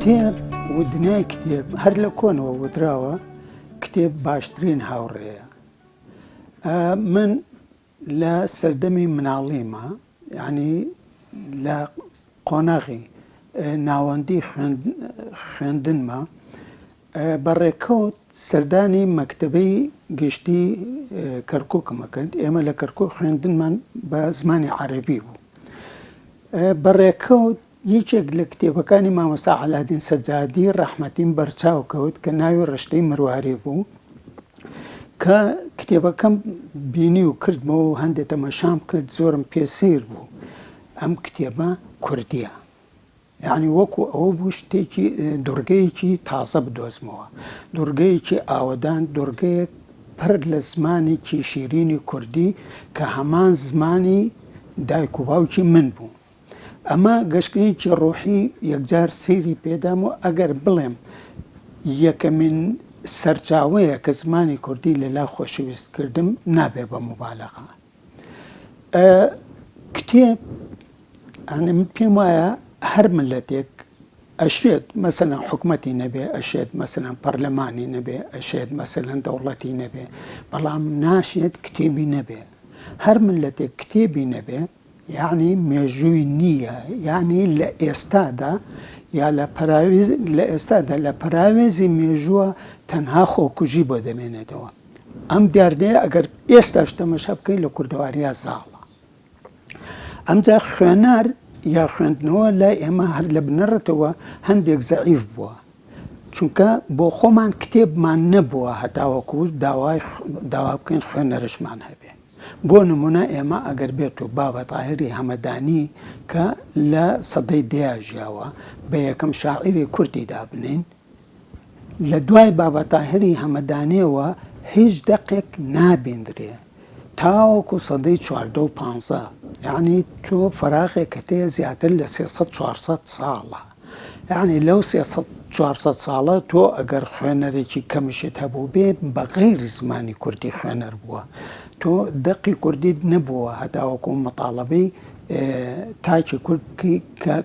کتێب و دنیای کتێب هەر لە کۆنەوە وتراوە کتێب باشترین هاوڕێیە. من لە سەردەمی مناڵیما یانی لە قۆناغی ناوەندی خوێندنما بە ڕێکەوت سەردانی مەکتەبەی گشتی کەرکووکم ئەکرد، ئێمە لە کەرکووک خوێندنمان بە زمانی عەرەبی بوو. بە ڕێکەوت یەکێک لە کتێبەکانی مامۆستا عەلادین سەجادی ڕەحمەتیم بەرچاو کەوت کە ناوی ڕشتەی مرواری بوو کە کتێبەکەم بینی و کردمەوە و هەندێک تەمەشام کرد زۆرم پێ سەیر بوو ئەم کتێبە کوردیە. یەعنی وەکو ئەوە بوو شتێکی دوڕگەیەکی تازە بدۆزمەوە، دوڕگەیەکی ئاوەدان، دوڕگەیەک پڕ لە زمانێکی شیرینی کوردی کە هەمان زمانی دایک و باوکی من بوو. ئەمە گەشتنێکی ڕۆحی یەکجار سەیری پێدام و ئەگەر بڵێم یەکەمین سەرچاوەیە کە زمانی کوردی لەلا خۆشەویست کردم نابێ بە موبالەغە. کتێب ئەنی من پێم وایە هەر ملەتێک ئەشێت مەسەلەن حکومەتی نەبێ ئەشێت مەسەلەن پەرلەمانی نەبێ ئەشێت مەسەلەن دەوڵەتی نەبێ بەڵام ناشێت کتێبی نەبێ هەر ملەتێک کتێبی نەبێ یعنی مێژووی نییە یعنی لە ئێستادا یا لە پەراویز لە ئێستادا لە پەراوێزی مێژووە تەنها خۆکوژی بۆ دەمێنێتەوە ئەم دیاردەیە ئەگەر ئێستاش تەمەشا بکەین لە کوردەواریا زاڵە. ئەمجا خوێنەر یا خوێندنەوە لای ئێمە هەر لە بنەڕەتەوە هەندێک زەعیف بووە. چونکە بۆ خۆمان کتێبمان نەبووە هەتاوەکو داوای داوا بکەین خوێنەرشمان هەبێ. بۆ نمونە ئێمە ئەگەر بێت و بابە تاهیری هەمەدانی کە لە سەدەی دەیا ژیاوە بە یەکەم شاعیری کوردی دابنێین، لە دوای بابا تاهیری هەمەدانیەوە هیچ دەقێک نابیندرێ تاوەکو سەدەی 14 و پانزە یەعنی تۆ فەراغێکت هەیە زیاتر لە 300 400 ساڵە یەعنی لەو 300 400 ساڵە تۆ ئەگەر خوێنەرێکی کەمشت هەبوو بێ بە غەیری زمانی کوردی خوێنەر بووە تۆ دەقی کوردیت نەبووە هەتاوەکو مەتاڵەبەی تاکی کورد بکەی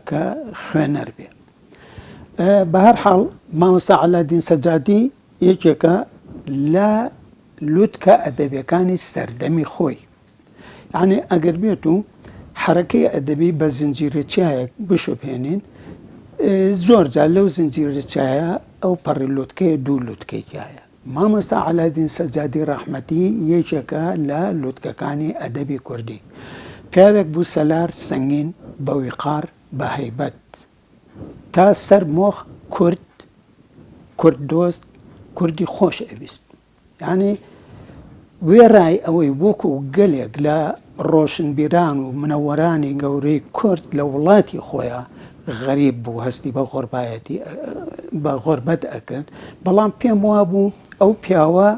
کە خوێنەر بێ. بەهەرحاڵ مامۆستا عەلادین سەجادی یەکێکە لە لوتکە ئەدەبیەکانی سەردەمی خۆی. یعنی ئەگەر بێت و حەرەکەی ئەدەبی بە زنجیرە چیایەک بشوبهێنین زۆر جار لەو زنجیرە چیایە ئەو پەڕی لوتکەیە دوو لوتکەی تایە. مامۆستا عەلادین سەجادی ڕەحمەتی یەکێکە لە لوتکەکانی ئەدەبی کوردی. پیاوێک بوو سەلار سەنگین بە ویقار بە هەیبەت. تا سەر مۆخ کورد کورد دۆست کوردی خۆش ئەویست یعنی وێڕای ئەوەی وەکو گەلێک لە ڕۆشنبیران و منەوەرانی گەورەی کورد لە وڵاتی خۆیان غەریب بوو هەستی بە غۆربایەتی بە غۆربەت ئەکرد بەڵام پێم وابوو ئەو پیاوە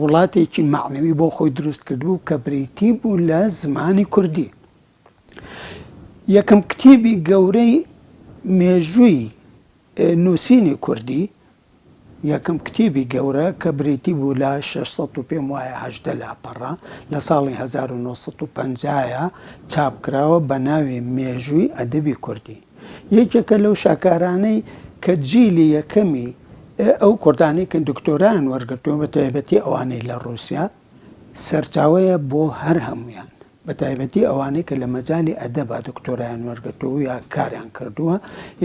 وڵاتێکی معنەوی بۆ خۆی دروست کردبوو کە بریتی بوو لە زمانی کوردی یەکەم کتێبی گەورەی مێژووی نووسینی کوردی، یەکەم کتێبی گەورە کە بریتی بوو لە 600 و پێم وایە 18 لاپەڕە لە ساڵی 1950 چاپ کراوە بە ناوی مێژووی ئەدەبی کوردی. یەکێکە لەو شاکارانەی کە جیلی یەکەمی ئەو کوردانەی کە دکتۆرایان وەرگرتووە بە تایبەتی ئەوانەی لە ڕووسیا سەرچاوەیە بۆ هەر هەموویان. بە تایبەتی ئەوانەی کە لە مەجالی ئەدەبا دکتۆرایان وەرگرتووە یا کاریان کردووە،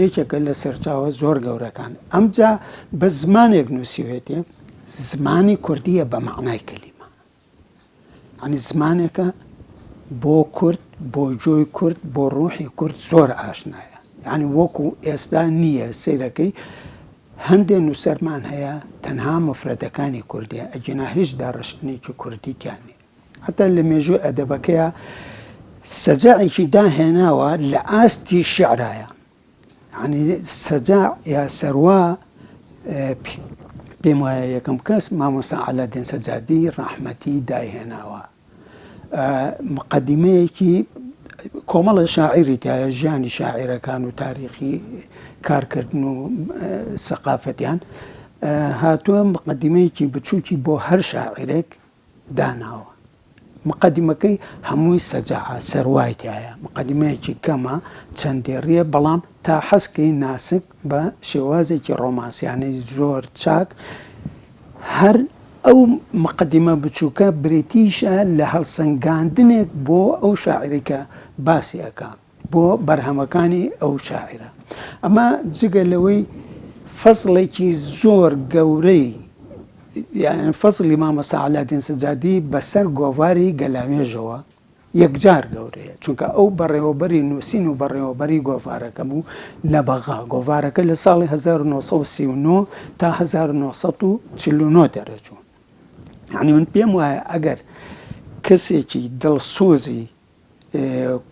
یەکێکە لە سەرچاوە زۆر گەورەکان. ئەمجا بە زمانێک نووسیوێتی، زمانی کوردییە بە مەعنای کەلیمە. یانی زمانێکە بۆ کورد، بۆ گوێی کورد، بۆ ڕوحی کورد زۆر ئاشنایە. یانی وەکو ئێستا نییە سەیرەکەی هەندێ نووسەرمان هەیە تەنها مفرەدەکانی کوردییە، ئەگینا هیچ داڕشتنێکی کوردی تیا نییە. هەتا لە مێژووی ئەدەبەکەیا سەجاعێکی داهێناوە لە ئاستی شعرایە یعنی سەجاع یا سەروا پێم وایە یەکەم کەس مامۆستا عەلادین سەجادی ڕەحمەتی دایهێناوە مقدمەیەکی کۆمەڵە شاعیری تایە ژیانی شاعیرەکان و تاریخی کارکردن و سەقافەتیان هاتووە مقدمەیەکی بچووکی بۆ هەر شاعیرێک داناوە. مقەدیمەکەی هەمووی سەجاعە، سەروای تیایە، مقەدیمەیەکی کەمە، چەند دێڕییە، بەڵام تا حەزکەی ناسک بە شێوازێکی ڕۆمانسیانەی زۆر چاک، هەر ئەو مقەدیمە بچووکە بریتیشە لە هەڵسەنگاندنێک بۆ ئەو شاعیرەی کە باسی ئەکا. بۆ بەرهەمەکانی ئەو شاعیرە. ئەمە جگە لەوەی فەزڵێکی زۆر گەورەی یان فەزڵی مامۆستا عەلادین سەجادی بەسەر گۆڤاری گەلاوێژەوە یەکجار گەورەیە، چونکە ئەو بەڕێوەبەری نووسین و بەڕێوەبەری گۆڤارەکە بوو لە بەغا. گۆڤارەکە لە ساڵی 1939 تا 1949 دەرەچوو. یانی من پێم وایە ئەگەر کەسێکی دڵسۆزی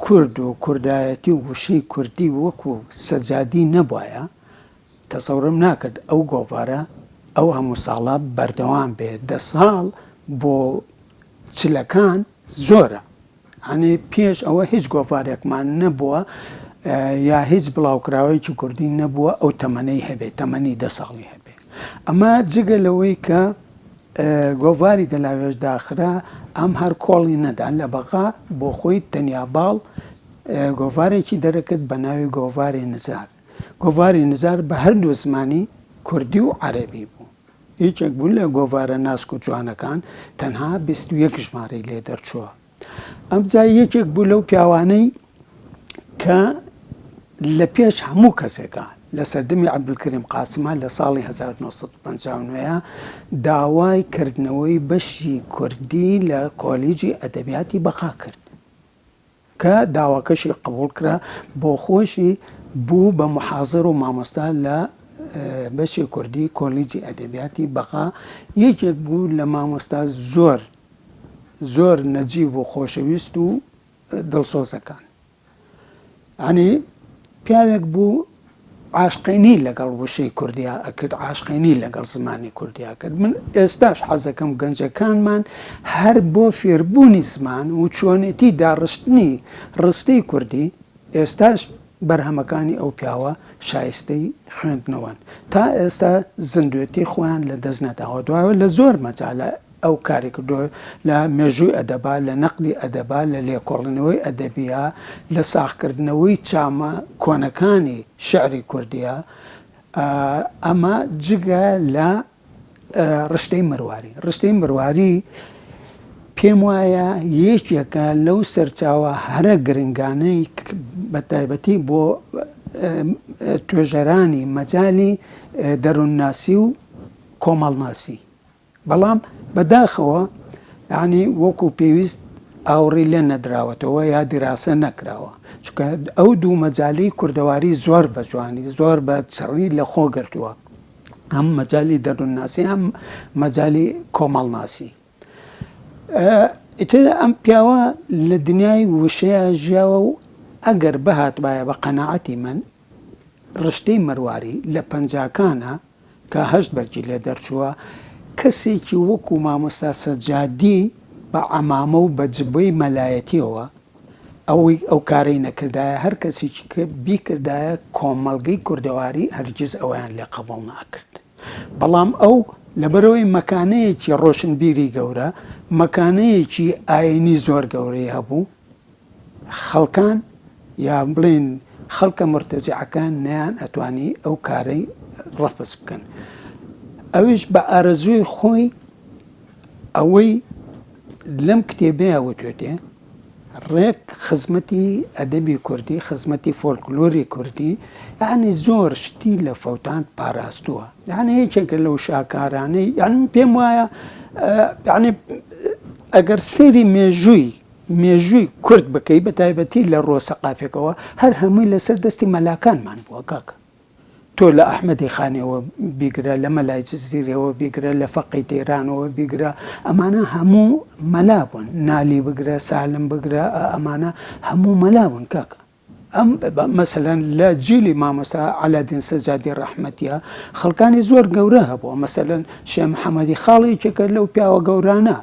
کورد و کوردایەتی و وشەی کوردی وەکو سەجادی نەبوایە تەسەورم ناکرد ئەو گۆڤارە ئەو هەموو ساڵە بەردەوام بێ دە ساڵ بۆ چلەکان زۆرە هەنێ پێش ئەوە هیچ گۆڤارێکمان نەبووە یا هیچ بڵاوکراوەیەکی کوردی نەبووە ئەو تەمەنەی هەبێ تەمەنی دە ساڵی هەبێ ئەمە جگە لەوەی کە گۆڤاری گەلاوێژ داخرا، ئەم هەر کۆڵی نەدا، لە بەغا بۆ خۆی تەنیا باڵ گۆڤارێکی دەرەکرد بە ناوی گۆڤاری نزار. گۆڤاری نزار بە هەردوو زمانی کوردی و عەرەبی بوو. یەکێک بوو لە گۆڤارە ناسک و جوانەکان، تەنها 21 ژمارەی لێ دەرچووە. ئەمجا یەکێک بوو لەو پیاوانەی کە لە پێش هەموو کەسێکا لە سەردەمی عەبدولکەریم قاسما لە ساڵی 1959 داوای کردنەوەی بەشی کوردی لە کۆلیجی ئەدەبیاتی بەقا کرد کە داواکەشی قبوڵ کرا بۆ خۆشی بوو بە محازر و مامۆستا لە بەشی کوردی کۆلیجی ئەدەبیاتی بەقا یەکێک بوو لە مامۆستا زۆر زۆر نەجیب و خۆشەویست و دڵسۆزەکان یانی پیاوێک بوو عاشقێنی لەگەڵ وشەی کوردیا ئەکرد عاشقێنی لەگەڵ زمانی کوردیا کرد من ئێستاش حەزەکەم گەنجەکانمان هەر بۆ فێربوونی زمان و چۆنێتی داڕشتنی ڕستەی کوردی ئێستاش بەرهەمەکانی ئەو پیاوە شایستەی خوێندنەوەن تا ئێستا زیندوێتی خۆیان لە دەست نەداوە دوایەوە لە زۆر مەجالە ئەو کاری کردووە لە مێژووی ئەدەبا، لە نەقدی ئەدەبا، لە لێکۆڵینەوەی ئەدەبییا، لە ساغکردنەوەی چامە کۆنەکانی شیعری کوردییا، ئەمە جگە لە ڕشتەی مرواری. ڕشتەی مرواری پێم وایە یەکێکە لەو سەرچاوە هەرە گرنگانەی بە تایبەتی بۆ توێژەرانی مەجالی دەروونناسی و کۆمەڵناسی. بەڵام بەداخەوە یانی وەکو پێویست ئاوڕی لێ نەدراوەتەوە یا دیراسە نەکراوە چونکە ئەو دوو مەجالی کوردەواری زۆر بە جوانی زۆر بە چڕی لە خۆ گرتووە هەم مەجالی دەروونناسی هەم مەجالی کۆمەڵناسی ئیتر ئەم پیاوە لە دنیای وشەیە ژیاوە و ئەگەر بهاتبایە بە قەناعەتی من ڕشتەی مەرواری لە پەنجاکانە کە هەشت بەرگی لێ دەرچووە، کەسێکی وەکوو مامۆستا سەجادی بە عەمامە و بە جبەی مەلایەتییەوە ئەوەی ئەو کارەی نەکردایە، هەر کەسێکی کە بیکردایە کۆمەڵگەی کوردەواری هەرگیز ئەوەیان لێ قەبووڵ نەئەکرد. بەڵام ئەو لەبەرئەوەی مەکانەیەکی ڕۆشنبیری گەورە، مەکانەیەکی ئایینی زۆر گەورەی هەبوو، خەڵکان یا بڵێین خەڵکە مورتەجعەکان نەیان ئەتوانی ئەو کارەی ڕەفز بکەن ئەویش بە ئارەزووی خۆی ئەوەی لەم کتێبەیە وتوێتێ ڕێک خزمەتی ئەدەبی کوردی خزمەتی فۆلکلۆری کوردی یعنی زۆر شتی لە فەوتان پاراستووە یعنی یەکێکە لەو شاکارانەی یعنی پێم وایە یعنی ئەگەر سەیری مێژووی مێژووی کورد بکەی بە تایبەتی لە ڕووە سەقافێکەوە هەر هەمووی لەسەر دەستی مەلاکانمان بووە کاکە تۆ لە ئەحمەدی خانیەوە بیگرە لە مەلای جزیرەوە بیگرە لە فەقی تەیرانەوە بیگرە ئەمانە هەموو مەلا بوون نالی بگرە سالم بگرە ئەمانە هەموو مەلا بوون کاکە ئەم مەسەلەن لە جیلی مامۆستا عەلادین سەجادی ڕەحمەتیە خەڵکانی زۆر گەورە هەبووە مەسەلەن شێ محەممەدی خاڵ یەکێکە لەو پیاوە گەورانە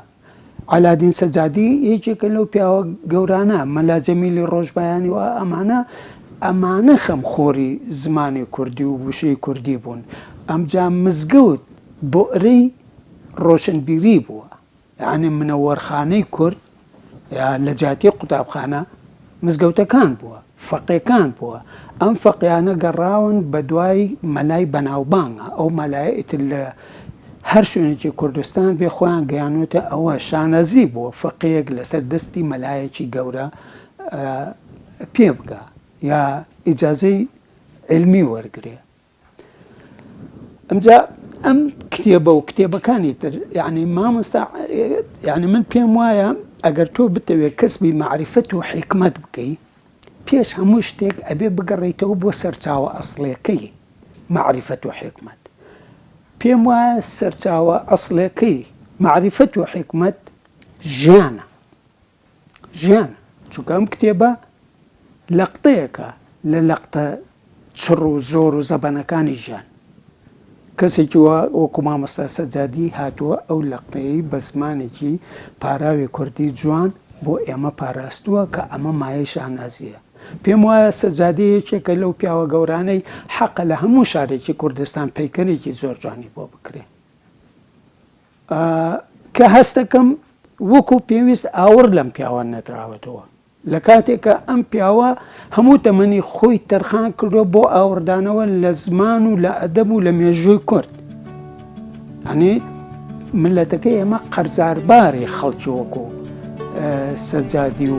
عەلادین سەجادی یەکێکە لەو پیاوە گەورانە مەلا جەمیلی ڕۆژبایانی و ئەمانە ئەمانە خەمخۆری زمانی کوردی و وشەی کوردی بوون ئەمجا مزگەوت بۆرەی ڕۆشنبیری بووە یعنی منەوەرخانەی کورد. یا لە جیاتی قوتابخانە مزگەوتەکان بووە، فەقێکان بووە، ئەم فەقیانە گەڕاون بە دوای مەلای بەناوبانگا، ئەو مەلایە ئیتر لە هەر شوێنێکی کوردستان بێ خۆیان گەیانووتە ئەوە، شانازی بووە فەقێیەک لەسەر دەستی مەلایەکی گەورە پێ بگا یا ئیجازەی عیلمی وەرگرێ. ئەمجا ئەم کتێبە و کتێبەکانی تر یعنی مامۆستا یعنی من پێم وایە ئەگەر تۆ بتەوێت کەسبی معرفەت و حیکمەت بکەی پێش هەموو شتێک ئەبێ بگەڕێیتەوە بۆ سەرچاوە ئەسڵێکەی معرفەت و حیکمەت پێم وایە سەرچاوە ئەسڵێکەی معرفەت و حیکمەت ژیانە ژیانە چونکە ئەم کتێبە لەقتەیەکە لە لەقتە چڕ و زۆر و زەبەنەکانی ژیان. کەسێکی وا وەکو مامۆستا سەجادی هاتووە ئەو لەقتەیەی بە زمانێکی پاراوی کوردی جوان بۆ ئێمە پاراستووە کە ئەمە مایەی شانازییە. پێم وایە سەجادی یەکێکە لەو پیاوە گەورانەی حەقە لە هەموو شارێکی کوردستان پەیکەرێکی زۆر جوانی بۆ بکرێ. کە هەستەکەم وەکو پێویست ئاوڕ لەم پیاوە نەدراوەتەوە. لە کاتێکا ئەم پیاوە هەموو تەمەنی خۆی تەرخان کردووە بۆ ئاوڕدانەوە لە زمان و لە ئەدەب و لە مێژووی کورد. یانی ملەتەکەی ئێمە قەرزارباری خەڵکی وەکو سەجادی و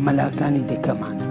مەلاکانی دیکەمانە.